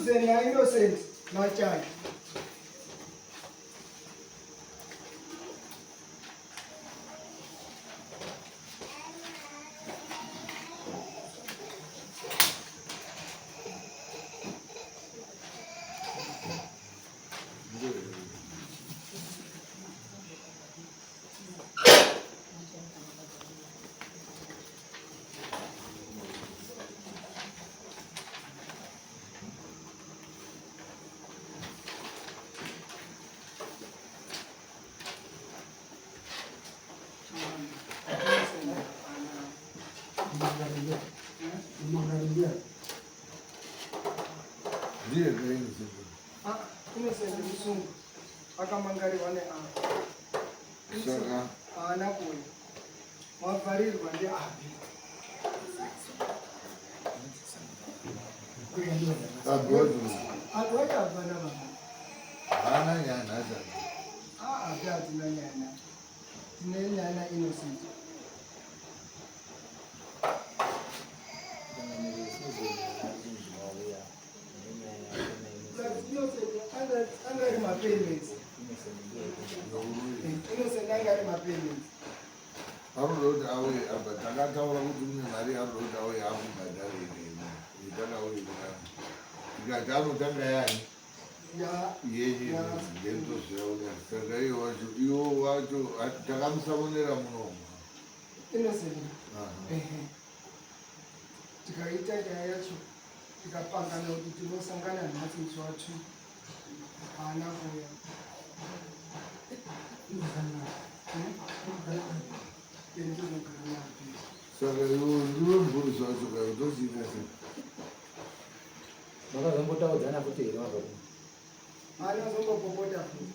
Susan naInnocent Machaya. Ndiye kainzi. Ah, Innocent Musungu akamangariwa neava. Saka Haana kuuya. Wavharirwa ndiAbhi. Abhi wacho Abhi wacho hapana baba. haana nyaya nhasi Abhi. Ah, Abhi hatina nyaya naye. Tine nyaya naInnocent. Plus Innocent anga ari mapayments. Innocent anga ari mapayments. Arikuda kuti auye apa takataura kuti kune mari arikuda kuti auye akubhadhare inini yatakaurirana tikati anotanga yani yenyu ndetoziva kuti saka iye wacho iwo wacho takamusamonera munomu. Innocent. Ehe. Tikaita nyaya yacho tikapangana kuti tinosangana nhasi musi wa 2 haana kuuya. Ndinogara napi. Saka iwo ndiwe mupurisa wacho kayo tochiita sei? Makazombotaudzana futi here wabva ku? Haana zombopopota futi.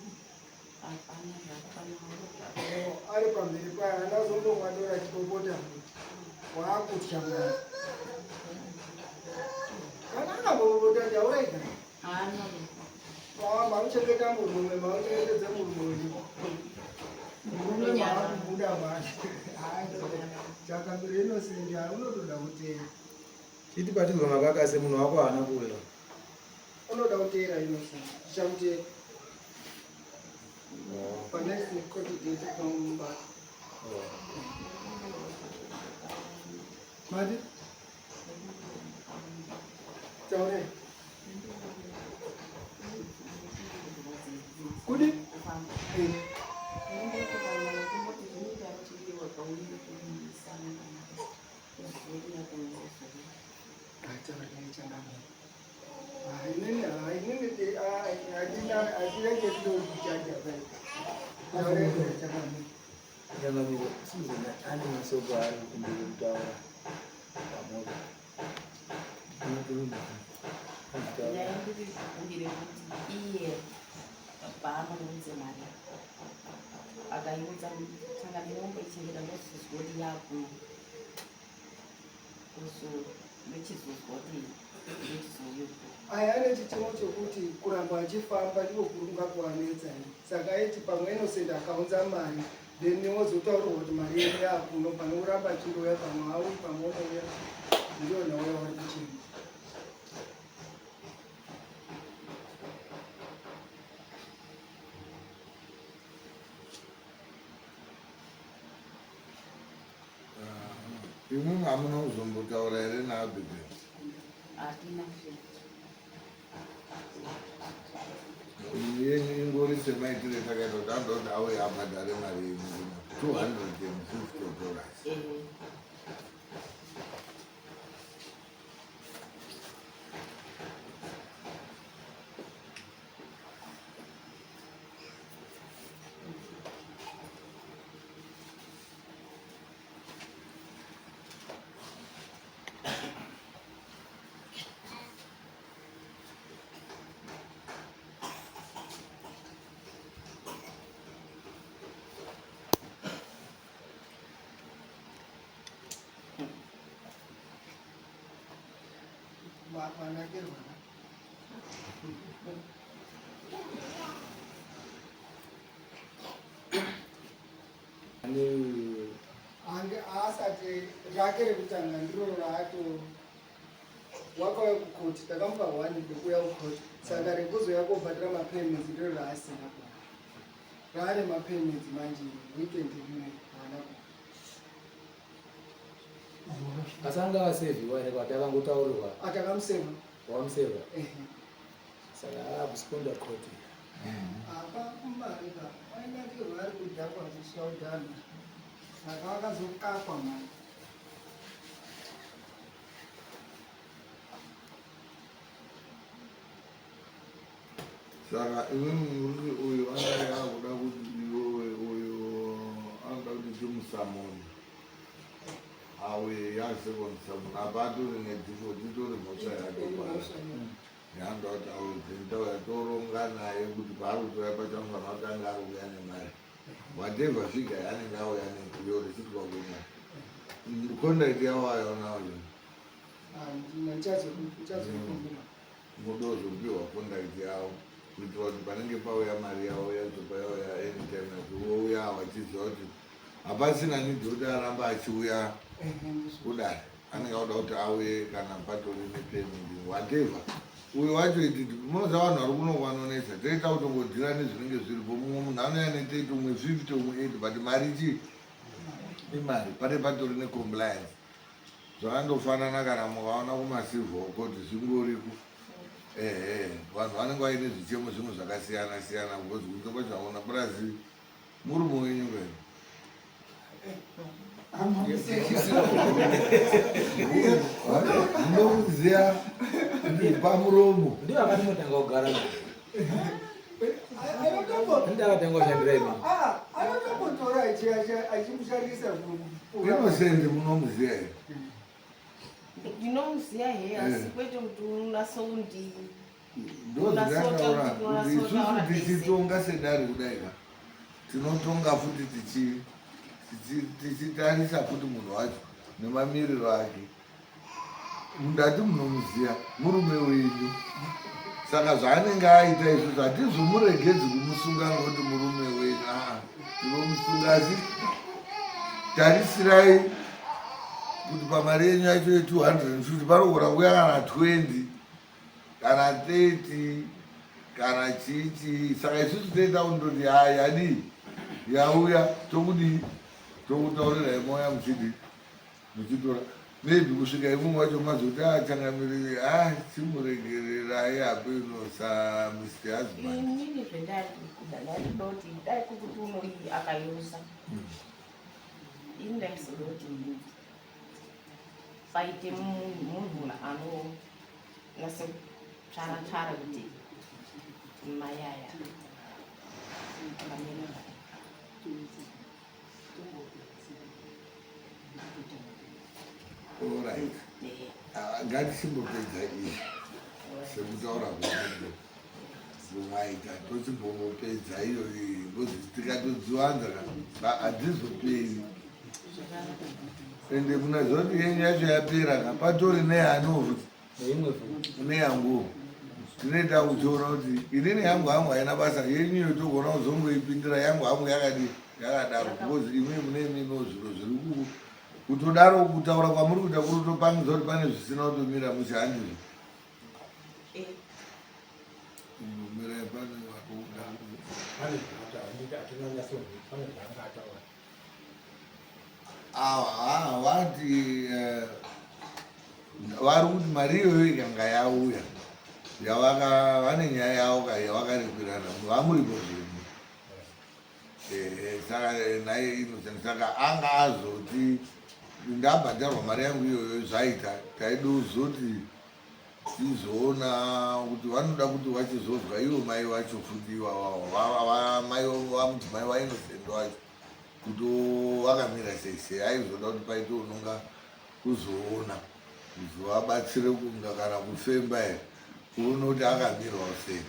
Oh, ari pamberi payo haana zombomwadora achipopota futi. Waakutya mwana. Kana akambopopota tauraika. Mamuchengeta murume, mamuchengetedze murume wenyu. Murume maakubuda manje. Chakamiro Innocent unotoda kuteera. Chiti batidzwa makaka semunhu wako haana kuuya. Unoda kuteera Innocent. Tichakuteera. Panext court date tinomubata. Mati? Taure. Kudi? Eh. Taure changamire. Inini inini hatina hatina chetinokuchaja pai. Taure changamire. Changamire, Susan ane masoko aari kumberi kutaura pamwe. Nyaya ndiri kukumbire kuti iye paanounze mari akaiunza changamire womboichengeta ndozozwa kuti yakuno kuzo ndochizozwa kuti ndochizouya. Aya ane chichemo chokuti kuramba achifamba ndiko kurunga kuanetsa. Saka aiti pamwe Innocent akaunza mari then wozotaurirwa kuti mari yedu yakuno pane kuramba achindouya pamwe auyi pamwe unouya ndiyo nhau yavari kuchema. Imwimwi hamuna kuzombotaura here naAbigail? Hatina. Yenyu ingori semaitire takaita kuti anoda kuti auye abhadhare mari yenyu $250. Ehe. Manakirwa. Ane Ange asati rake rekutanga ndiro raato. Wakauya kukoti, takamupa one rekuuya kukoti, saka rekuzouya kobhadhara mapayments ndiro raasina kuuya. Raane mapayments manje weekend rimwe haana kuuya. Asi anga akasevhiwa here kwati akangotaurirwa? Atakamuseva. Wamuseva? Saka akusponda court. Apa mari ka wainakirwa ari kudhakwa achishaudhana, saka akazokakwa mari. Saka imwimwi muri uyu anenge akuda kuti iwewe uyu anoda kuti timusamoni auye yasecond samon, apa atori nedefault, itori mhosva yake yaanoda kuti auye. Then tauya toronga naye kuti paari kutoya pachanofanira kuti ange ari kuuya nemari, whatever figure yaanenge auya neyo, receipt kwakwe, contact yavo ayonayo. Handina, ndichazokumbira. Mudozopiwa contact yavo kuitira kuti panenge pauya mari yavo yacho, payauya anytime yacho vouya vachiziva kuti hapasina need yekuti aramba achiuya. Kudai anenge auda kuti auye kana patori nepayment, whatever. Uyu wacho ititi munoziva vanhu vari kuno vanonetsa, toita kutongodhira nezvinenge zviripo. Mumwe munhu anouya ne30, umwe 50, umwe 80, but mari chii? Imari. Pane patori necompliance, zvakandofanana kana mukaona kumacivil court zvingoriko. Ehe, vanhu vanenge vaine zvichemo zvimwe zvakasiyana siyana, because kunze kwacho hauna purazi murume wenyu kai. Munokuziya pamuromo. Ndivo akatimotanga kugara naye. Ndakatanga kushandira imi. Anotombotora achimushandisa. Innocent munomuziya here? Ndinomuziya he, asi kwete kuti unasoundi. Ndozvindataura kuti isusu tichitonga sedare kudai ka, tinotonga futi tichitarisa futi munhu wacho nemamiriro ake. Ndati munomuziya murume wenyu, saka zvaanenge aita isusu hatizomuregedzi kumusunga nokuti murume wenyu. Aa, tinomusunga, asi tarisirai kuti pamari yenyu yacho ye250 panogona kuuya kana 20 kana 30 kana chii chii. Saka isusu toita kundoti ha, yadii, yauya, tokudii, tokutaurirai, mauya muchidii, muchitora. Maybe kusvika imwe wacho mazoti achangamiriri a, chimuregererai apeno sa Mr Husband. Inini zvendari kuda, ndaitoda kuti dai kukuti unoi akaiusa, ini ndaizoda kuti paite munhu anonase kutsvara tsvara kuti mayaya akamira. Alright. Ah, ngatichimbopedza izvi sekutaura kwedu kumaita, tochimbongopedza iyoyi because tikatodziwanza ka hadzizoperi. Ende munaziva kuti yenyu yacho yapera ka, patori neyaniwo futi. Neimwe futi. Neyanguwo tinoita kuchiona kuti inini yangu hangu haina basa, yenyu iyo togona kuzongoipindira. Yangu hangu yakadii, yakadaro, because imwe mune imimiwo zviro zviri kutodaro. Kutaura kwamuri kuita kuri kutopangidza kuti pane zvisina kutomira mushe, handizvo? Mirai, pane vakuda. Pane zvatinanyatso, pane zvaanga ataura. Awa vati vari kuti mari iyoyo ikanga yauya yavaka vane nyaya yavo ka yavakaripirana vamuripo zvenyu. Saka naye Innocent saka anga azoti ndabhadharwa mari yangu iyoyo, zvaita taida kuzoti tizoona kuti vanoda kuti vachizozwa ivo mai vacho futi ivava, mai vamudzimai vaInnocent wacho, kuti vakamira sei sei. Aizoda kuti paite unonga kuzoona kuzovabatsire kunga kana kufemba here, kuona kuti akamirwawo sei,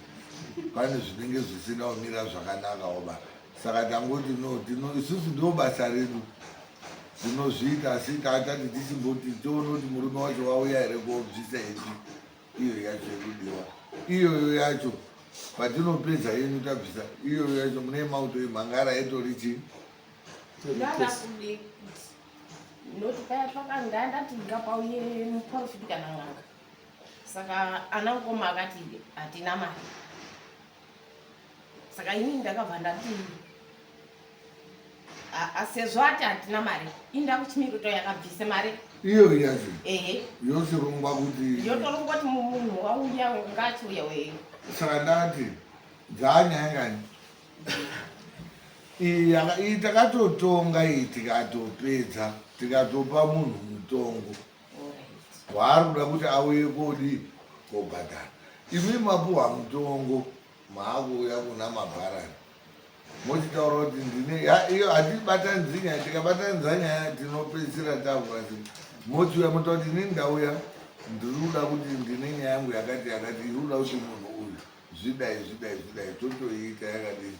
pane zvinenge zvisina kumira zvakanakawo ba. Saka tangoti no, tino isusu ndo basa redu, tinozviita, asi tatati tichimboti tione kuti murume wacho wauya here kobvisa ipi iyo yacho yekudiwa iyoyo yacho. Patinopedza yenyu tabvisa iyoyo yacho, mune mauto emhangara itori chii. Ndada kude kuti noti paya pakanga ndati ngapauye muprofiti kana n'anga. Saka ana mukoma akati hatina mari. Saka ini ndakabva ndati sezvo ati hatina mari, inda kuchimiruto yakabvise mari iyo yacho. Ehe. Yosirongwa kuti yotorongwa kuti munhu wauya ngachiuya weyo. Saka ndati dzanyaya ngani iyi takatotonga iyi, tikatopedza, tikatopa munhu mutongo waari kuda kuti auye kodi kobhadhara. Imi mapuhwa mutongo, maakuuya kuna mabharani mochitaura kuti ndine iyo. Hatibatanidzi nyaya, tikabatanidza nyaya tinopedzisira takurasika. Mochiuya motaura kuti inini ndauya, ndiri kuda kuti ndine nyaya yangu yakati yakati, iri kuda kuti munhu uyu zvidai zvidai zvidai, totoiita yakadii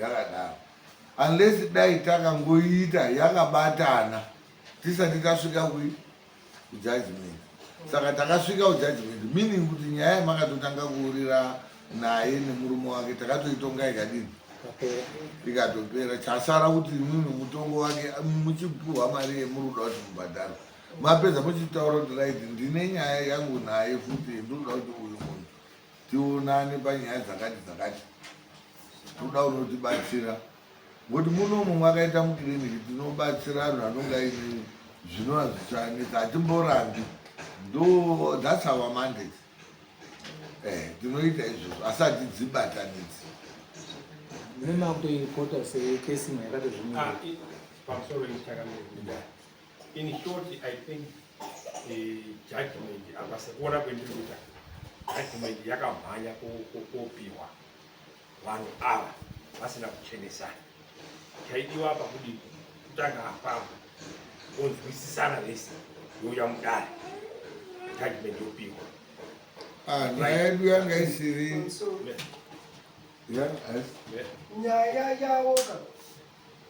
yakadaro, unless dai takangoiita yakabatana tisati tasvika kui kujudgment. Saka takasvika kujudgment, meaning kuti nyaya yamakatotanga kuurira naye nemurume wake takatoitonga ikadini, ikatopera. Chasara kuti imwimwi mutongo wake muchipuhwa mari yemuri kuda kuti mubhadhara, mapedza muchitaura kuti right, ndine nyaya yangu naye futi, ndinoda kuti uyu munhu tionane panyaya dzakati dzakati, toda unotibatsira, ngokuti munomu mwakaita mukiriniki tinobatsira vanhu vanonge aine zvinova zvichanetsa, hatimborambi. Ndo that's our mandate. Tinoita izvozvo asi hatidzibatanidzi. Mune makutoiripota sekesi imwe yakatozvimira. Ah, pamusoro ichakamira. In short, I think judgment apa, sekuona kwendiri kuita, judgment yakamhanya kopiwa vanhu ava vasina kuchenesana. Chaidiwa apa kudi kutanga apapo onzwisisana vese, youya mudare, judgment yopiwa. Ah, nyaya yedu yanga isiri ya yes. Nyaya yavo ka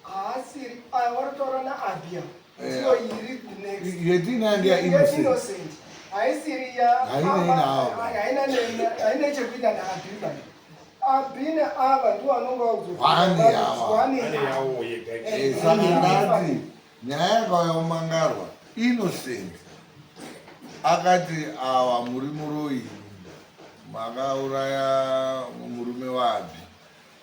haasiri aya waritaura naabia, ndiyo iri next. Yetinange ya Innocent. Innocent haisiri ya Haina ina ava. Haina chekuita naabhi bani. Abhi neava ndiwo anonga Wani ava. Ane yawo yega. Saka ndati nyaya yakauya kumangarwa, Innocent akati awa muri muroyi, makauraya murume waabhi,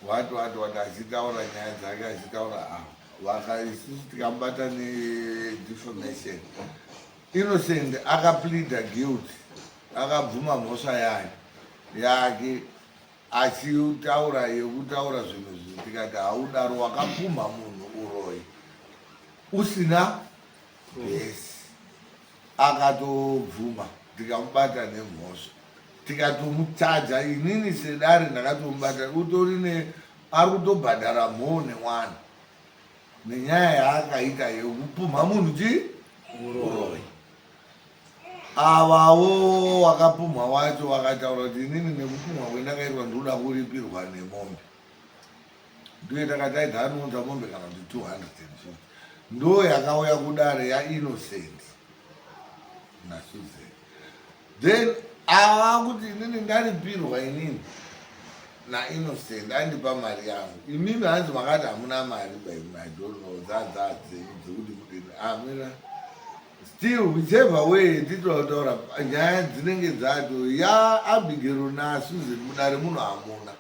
wati wati wati, achitaura nyaya dzake, achitaura ava vaka isusu tikamubata nedefamation. Innocent akapleada guilt, akabvuma mhosva yayo yake, achitaura yekutaura zvinhu zvi, tikati haudaro, wakapumha munhu uroyi usina bhesi. Akatobvuma, tikamubata nemhosva, tikatomuchaja. Inini sedare ndakatomubata, utori ne ari kutobhadhara mhoo nemwana nenyaya yaakaita yekupumha munhu chi uroyi. Avawo wakapumha wacho wakataura kuti inini nekupumha kwendakaitwa ndinoda kuripirwa nemombe. Ndiye takati aidha anounza mombe kana kuti 250. Ndo yakauya kudare yaInnocent naSusan. Then ava kuti inini ndaripirwa inini naInnocent, andipa mari yangu, imimi hanzi makati hamuna mari. By I don't know dzadza dzenyu dzekuti mudini amina. Still, whichever way titotaura, nyaya dzinenge dzacho yaAbigero naSusan mudare muno hamuna.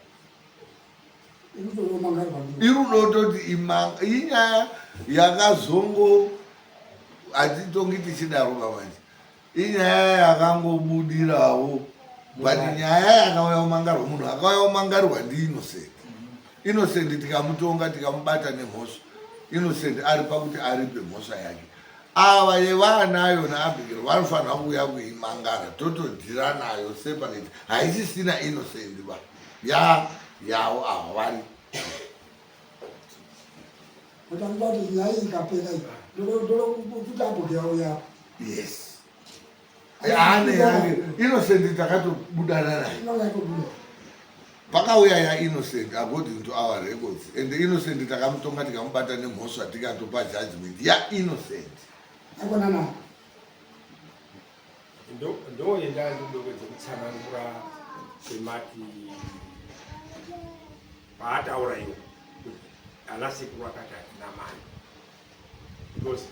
Iri unototi imanga inyaya yakazongo, hatitongi tichidaro bamanje, inyaya yakangobudirawo, but nyaya yakauya kumangarwa, munhu akauya kumangarwa ndiInnocent. Innocent tikamutonga, tikamubata nemhosva, Innocent ari pakuti aripe mhosva yake. Ava yevaanayo naAbigero vanofanira kuuya kuimangara, totodhira nayo separate, haisisina Innocent ba ya yavo ava vari. Kuti kuti nyaya iyi ikapera iyi, ndoda kuti abogerawo yapo. Yes, ane yake Innocent, takatobudana naye. Inonga yatobuda. Pakauya yaInnocent, according to our records, and Innocent takamutonga, tikamubata nemhosva, tikatopa judgment yaInnocent. Aikona nayo. Ndo yendaa ndikudokwedza kutsanangura semati paataura iwo kuti ana sekuru akati hatina mari because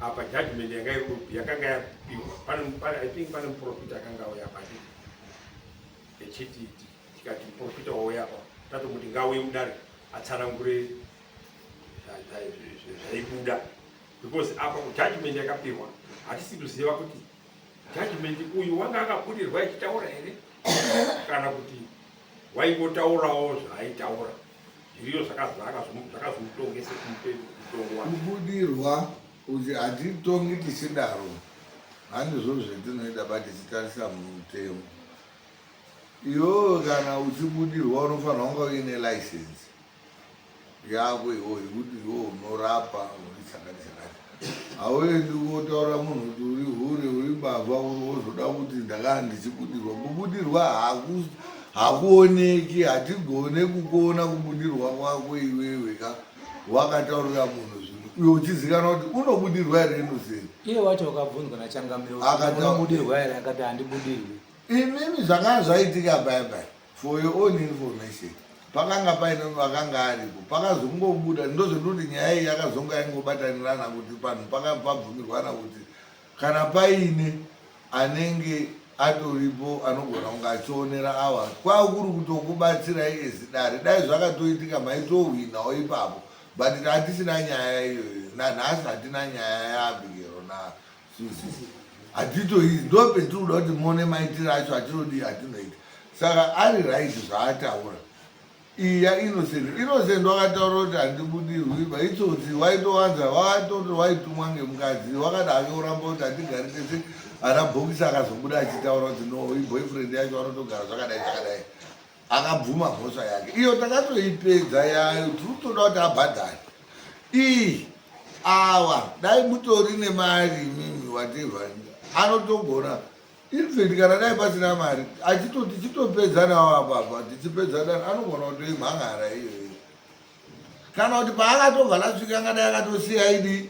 Apa judgment yanga iri yakanga yapiwa. Pane pane I think pane muprofita akanga auya apa achiti echiti tikati muprofita wauya apa tatomuti ngauye mudare atsanangure zvaibuda because apa judgment yakapiwa hatisi kuziva kuti judgment uyu wanga akabudirwa achitaura here kana kuti waingotaurawo zvaaitaura zviriyo zvakazomutongese kumupe mutongo wake. Kubudirwa kuti hatitongi tichidaro handizvo zvetinoita ba tichitarisa mutemo. Iwewe kana uchibudirwa unofanira kunga uine license yako iwewe yekuti iwewe unorapa uri chakati chakati. Hauendi kotaura munhu kuti uri hure uri mbavha uri wozoda kuti ndakaa ndichibudirwa. Kubudirwa hakuoneki, hatigone kukuona kubudirwa kwako iwewe ka wakataurira munhu zvinhu iwe uchizikanwa kuti unobudirwa here Innocent. Iye wacho wakabvunzwa nachangamire kuti unobudirwa here akati handibudirwi. Imimi zvakanga zvaitika paya paya for your own information pakanga paine vakanga aripo pakazongobuda ndozvekuti nyaya iyi yakazonga yaingobatanirana kuti panhu pabvumirwana kuti kana paine anenge atoripo anogona kunge achionera awa kwava kuri kutokubatsirai as dare dai zvakatoitika maitohwinawo ipapo but hatisina nyaya iyoyo nanhasi hatina nyaya yaabigero na Suzy hatitoizi ndopetiri kuda kuti muone maitiro acho atinodii atinoita saka ari right zvaataura iyi yaInnocent Innocent wakataura kuti handibudirwi ba itsotsi waitowanza wakatoti waitumwa ngemukadzi wakada hake kuramba kuti handigari tese ana bhokisi akazobuda achitaura kuti no iboyfriend yacho vanotogara zvakadai zvakadai akabvuma mhosva yake iyo takatoipedza yayo tiri kutoda kuti abhadhare iyi awa dai mutori nemari imimi whatever anotogona infact kana dai pasina mari achitoti chitopedza nawo apapa tichipedza dani anogona kutoimhangara iyoyo kana kuti paakatobva lasvika angadai akatosiya idi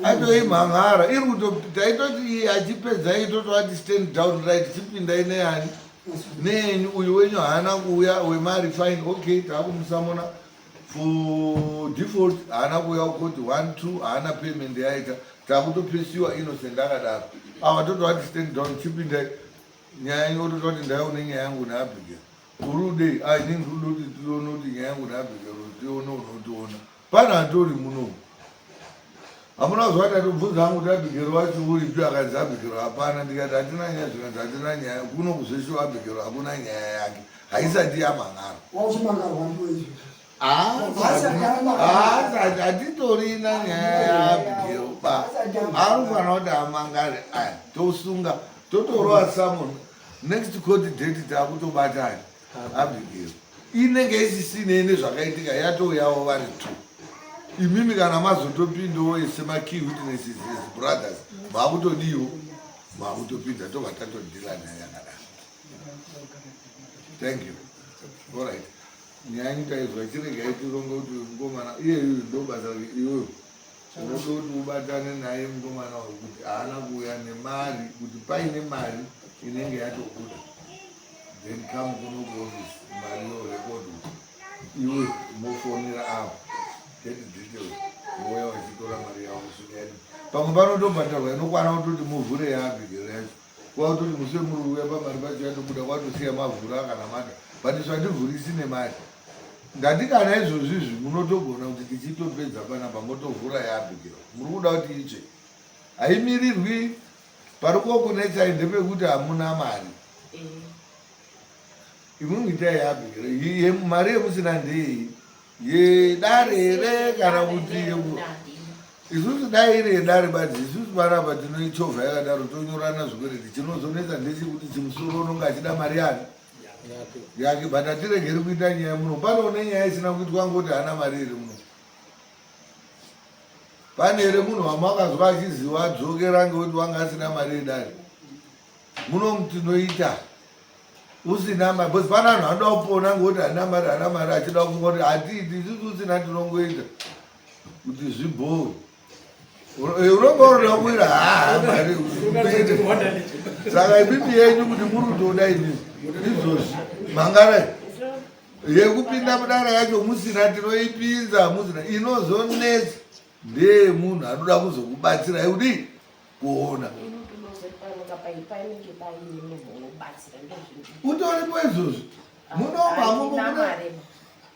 atoimhangara iri kuto taitoti iye achipedza iyi totovati stand down right chipindai neyani neyenyu uyu wenyu haana kuuya wemari fine okay taakumusamona for default haana kuuya kukoti one two haana payment yaita takutopesiwa innocent akadaro ava totovati stand down chipindai nyaya yenyu otototi ndaione nyaya yangu naabigail uri udei ah inini ndiri kuda kuti tione kuti nyaya yangu naabigail tione unotiona Pane atori muno. Hamuna kuzwa ndatobvunza hangu kuti Abigail wacho uripi akanzi Abigail hapana ndikati hatina nyaya zvikanzi hatina nyaya kuno kuzveshuwa Abigail hakuna nyaya yake haisati yamhan'ara. Wauchimangarwa ndiwe izvozvo. Haasati hatitorina nyaya yaAbigail ba anofanira kuti amangare aya tosunga totorova summon next court date takutobatana. Abigail inenge isisinei nezvakaitika yatouyawo vari two imimi kana mazotopindawo semakey witnesses as brothers makutodiwo makutopinda tobva tatodhila nyaya yakadaro thank you allright nyaya yenyu taizwa chiregai tironge kuti mukomana iyeyu ndobasa rake iwewe unoda kuti ubatane naye mukomana uyu kuti haana kuuya nemari kuti paine mari inenge yatobuda then come kuno kuoffice mari yorekodwa iwe mofonera avo get details vouya vachitora mari yavo kusvika yadi pamwe panotobhadharwa inokwana kutoti muvhure yaabigero yacho kwakutoti musi wemuri kuuya pamari pacho yatobuda kwatosiya mavhura kana mada but isu hativhurisi nemari ndati kana izvozvi izvi munotogona kuti tichitopedza panapa motovhura yaabigero muri kuda kuti itsve haimirirwi Pari kokunetsai ndepekuti hamuna mari. Imwimwi itai yapi? Mari yemusina ndeyei? Yedare here kana kuti isusu dai iri yedare badzi isusu panapa tinoichovha yakadaro tonyorana zvikwereti chinozonetsa ndechekuti chimusoro unonge achida mari yani yake but hatiregeri kuita nyaya muno pane une nyaya isina kuitwa ngoti haana mari iri muno Pane here munhu wamakazwa achiziva adzokera ngekuti wanga asina mari yedare? Muno tinoita usina mari because pane anhu anoda kupona ngekuti handina mari handina mari achida kungoti hatiiti isusu usina tinongoita kuti zvibhowe unonga unoda kuira haa mari saka imimi yenyu kuti muri kutoda imimi izvozvi mangarai yekupinda mudare yacho musina tinoipinza musina inozonetsa Ndeyemunhu anoda kuzokubatsirai kudii kuona. Utoripo izvozvi munomamu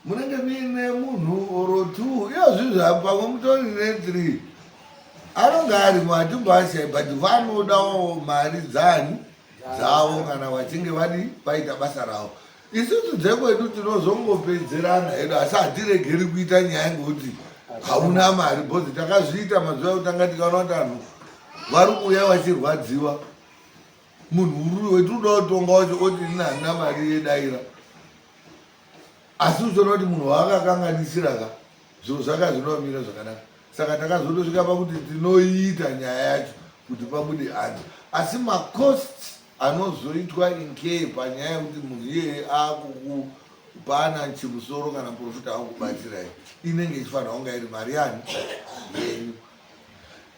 munenge muine munhu oro two iyozvi zvapamwe mutori nethree anonge arimo hatimboashai but vanodawo mari dzani dzavo kana vachinge vadi vaita basa ravo. Isusu dzekwedu tinozongopedzerana hedu asi hatiregeri kuita nyaya ngekuti hauna mari bhozi takazviita mazuva ekutanga tikaona kuti vanhu vari kuuya vachirwadziwa munhu uri wetinoda kutonga wacho oti ini handina mari yedaira asi uchiona kuti munhu waakakanganisira ka zviro zvake hazvinomira zvakanaka saka takazotosvika pakuti tinoiita nyaya yacho kuti pabude anzi asi macosts anozoitwa incur panyaya yekuti munhu iyeye akukupana chimusoro kana muprofita akukubatsirai inenge ichifanira kunga iri mari yani yenyu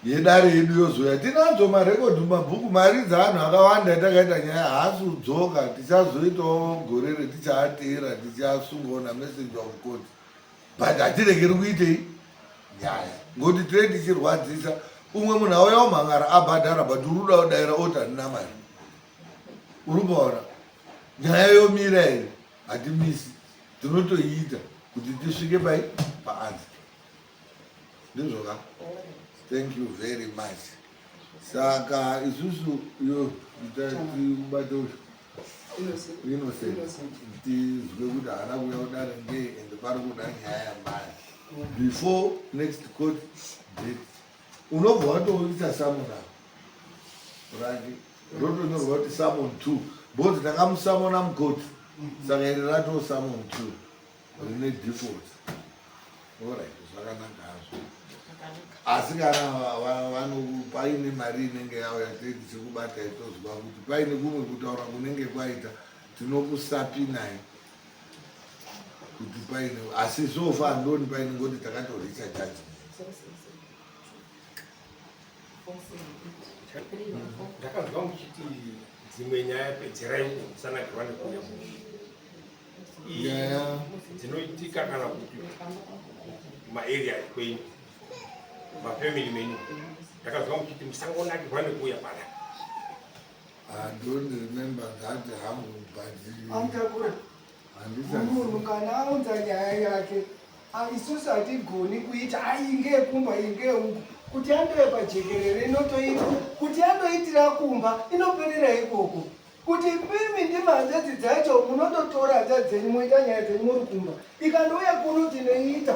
yedare yedu yozouya tinadzo marekodhi mumabhuku mari dzaanhu akawanda takaita nyaya haasi kudzoka tichazoitawo gore retichaateera tichiasungawo namessenger of court but hatiregeri kuitei nyaya ngokuti tine tichirwadzisa umwe munhu auya omhangara abhadhara but uri kuda kudaira oti handina mari uri kuona nyaya yomira here hatimisi tinotoiita kuti tisvike pai paanzi ndizvo ka thank you very much saka isusu yo tibate uyu Innocent tizwe kuti haana kuuya kudare ngei and pari kuda nyaya yamai before next court date unobva watoita summon apa rake rotonyorwa kuti summon two because takamusamona mucourt saka iri ratoo summon two rine default orit zvakanaka hazvo asi kana paine mari inenge yauya tee tichikubata itozwa kuti paine kumwe kutaura kunenge kwaita tinokusapinai kuti paine asi so far ndoni paine ngoti takatoricha judgment ndakanzwa muchiti dzimwe nyaya pedzerai uko musanakirwa nekuuya nyaya dzinoitika kana kuti maarea kwenyu mafamily menyu ndakazwa muchiti musangonakirwa nekuuya pana I don't remember that hangu but Amtakura munhu kana aunza nyaya yake isusu hatigoni kuita ainge kumba inge uku kuti andoye pajekerere inotoita kuti andoitira kumba inoperera ikoko Kuti imimi ndimi hanzvadzi dzacho munototora hanzvadzi dzenyu moita nyaya dzenyu muri kumba. Ikandouya kuno tinoiita.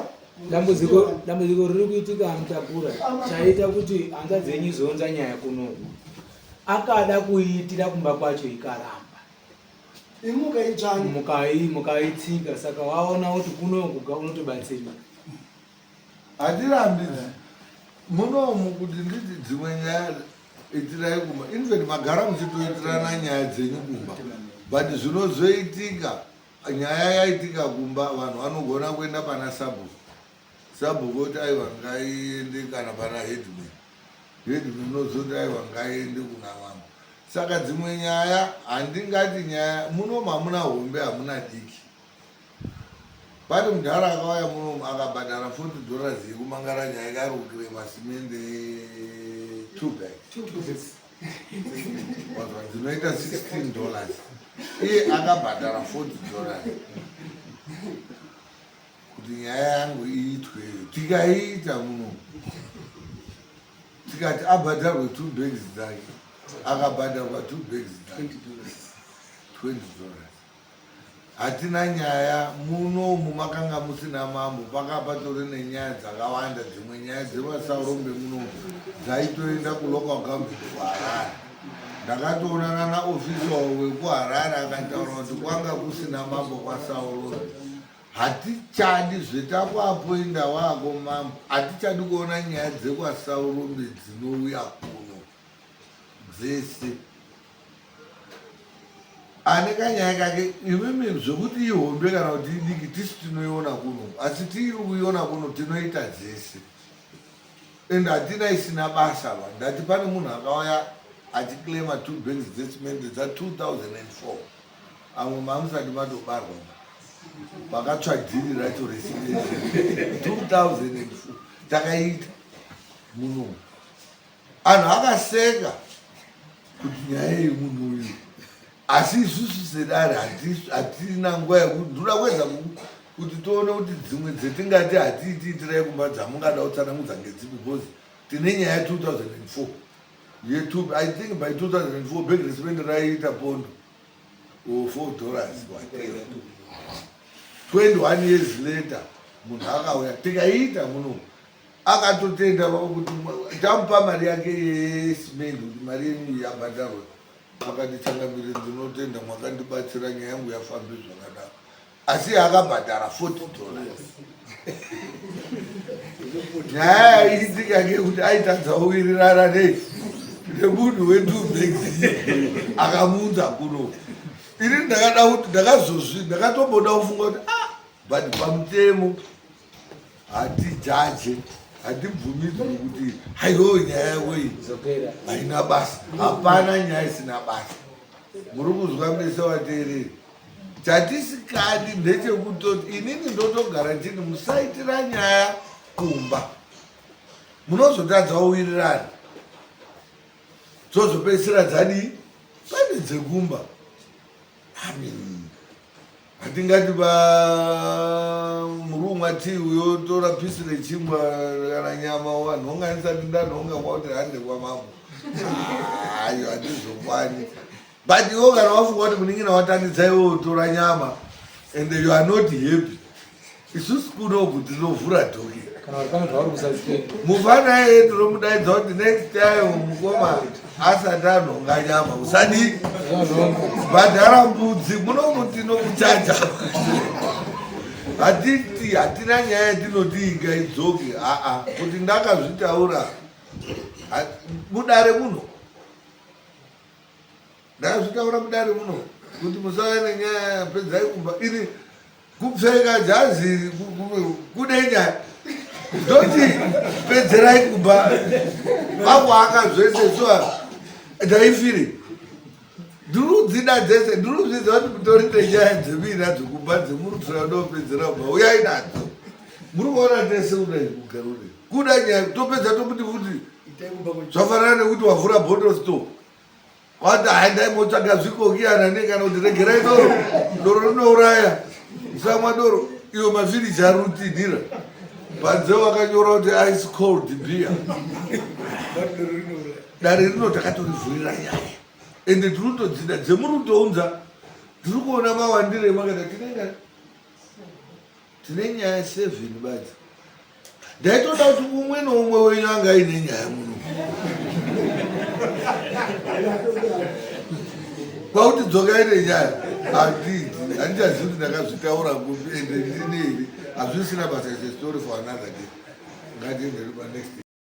Dambudziko dambudziko riri kuitika amutakura chaita kuti hanzvadzi yenyu izounza nyaya kunoku. Akada kuiitira kumba kwacho ikaramba. Imukaitsvanya. Mukai mukaitsika saka waona kuti kunoku ga unotobatsirika. Hatirambidzi munomu kuti nditi dzimwe nyaya itirai kumba infact magara muchitoitirana nyaya dzenyu kumba but zvinozoitika nyaya yaitika kumba vanhu vanogona kuenda pana sabhuku sabhuku oti aiwa ngaiende kana pana headman headman unozoti aiwa ngaiende kuna mambo saka dzimwe nyaya handingati nyaya munomu hamuna hombe hamuna diki Pane mudhara akauya muno akabhadhara 40 dollars yekumangara nyaya ikarukire masimende two bags dzinoita 16 dollars iye akabhadhara 40 dollars kuti nyaya yangu iitwe tikaiita muno tikati abhadharwe two bags dzake akabhadharwa two bags dzake 20 dollars Hatina nyaya munomu makanga musina mambo paka patori nenyaya dzakawanda dzimwe nyaya dzevasaurombe munomu dzaitoenda kulocal government kuharare ndakatoonana naofficial wekuharare akataura kuti kwanga kusina mambo kwasaurombe hatichadi zvetakuapoinda wako mambo hatichadi kuona nyaya dzekwasaurombe dzinouya kuno dzese ane kanyaya kake imimi zvekuti ihombe kana kuti idiki tisu tinoiona kuno asi tiri kuiona kuno tinoita dzese and hatina isina basa va ndati pane munhu akauya achiclaima two bags dzecement dza 2004 amwe mamusati matobarwa pakatsva dhiri racho resimende 2004 takaita. Muno anhu akaseka kuti nyaya iyi munhu uyu, asi isusu sedare hatina nguva yekuti ndoda kuedza kuti tione kuti dzimwe dzetingati hatiitiitirai kumba dzamungada kutsanangudza ngedzipi, because tine nyaya 2004 yetu. I think by 2004 bag recement raiita pondo or $4, whatever. 21 years later munhu akauya, tikaiita muno, akatotenda kuti tamupa mari yake yesimendi, kuti mari yenyu yabhadharwa. Akati, "Changamire, ndinotenda, mwakandibatsira, nyaya yangu yafambi zvakanaka." Asi akabhadhara $40. Nyaya yaiitika ngekuti aitadza kuwirirana nei nemunhu wetwo bags akamuunza kuno. Ini ndakada kuti ndakazozvi ndakatomboda kufunga kuti, ah, but pamutemo hatijaje, hatibvumidzwi kuti haiwo nyaya yako iyi Dzokera. Haina basa. Hapana nyaya isina basa. Muri kuzwa mese vateereri? Chatisikadi ndechekutoti inini ndotogara chini, musaitira nyaya kumba, munozotadza kuwirirana, dzozopedzisira dzadii pane dzekumba. I mean, hatingati murumwa tii uyo tora pisi rechingwa kana nyama wanhonga ndisati ndanhonga kwakuti hande kwamambo. Ayo hatizokwani. But iwo kana wafunga kuti munin'ina watandidza, iwe utora nyama and you are not happy, isusu kunoku tinovhura docket. Kana uri pane zvauri kusasipenda. Mufana iye tinomudaidza kuti next time mukoma asati anhonga nyama, usadi bhadhara mbudzi. Munomu tinokuchaja. Hatiti hatina nyaya yatinoti inga idzoke. Aa, kuti ndakazvitaura mudare muno, ndakazvitaura mudare muno kuti musave nenyaya, pedzai kumba. Ini kupfeka jazi kude nyaya, ndoti pedzerai kumba. Vakuaka zvese sua ndaifiri ndirudzida dzese, ndiruzvidza kuti mutori nenyaya dzemina dzekumba dzemuri ndopedzera kumba, uyai nadzo. Muri kuona tese kudai kugara kudai kuda nyaya, topedza tomuti futi Itai kumba. Zvafanana nekuti wavhura bottle store, wati hai, ndaimbotsvaga zvikokiyana ne kana kuti regerai doro, doro rinouraya, usamwa doro. Iwo mafiriji ari kutinhira panze, wakanyora kuti ice cold beer. Dare rino takatorivhurira nyaya, ende tiri kutodzida dzemuri kutounza. Tiri kuona mawandiro emakata tinenge tine nyaya seven badzi. Ndaitoda kuti umwe noumwe wenyu anga aine nyaya muno, kwakuti dzokai nenyaya. Handidi, handichazivi kuti ndakazvitaura kupi ende ndine here. Hazvisina basa, is a story for another day. Ngatienderi panext.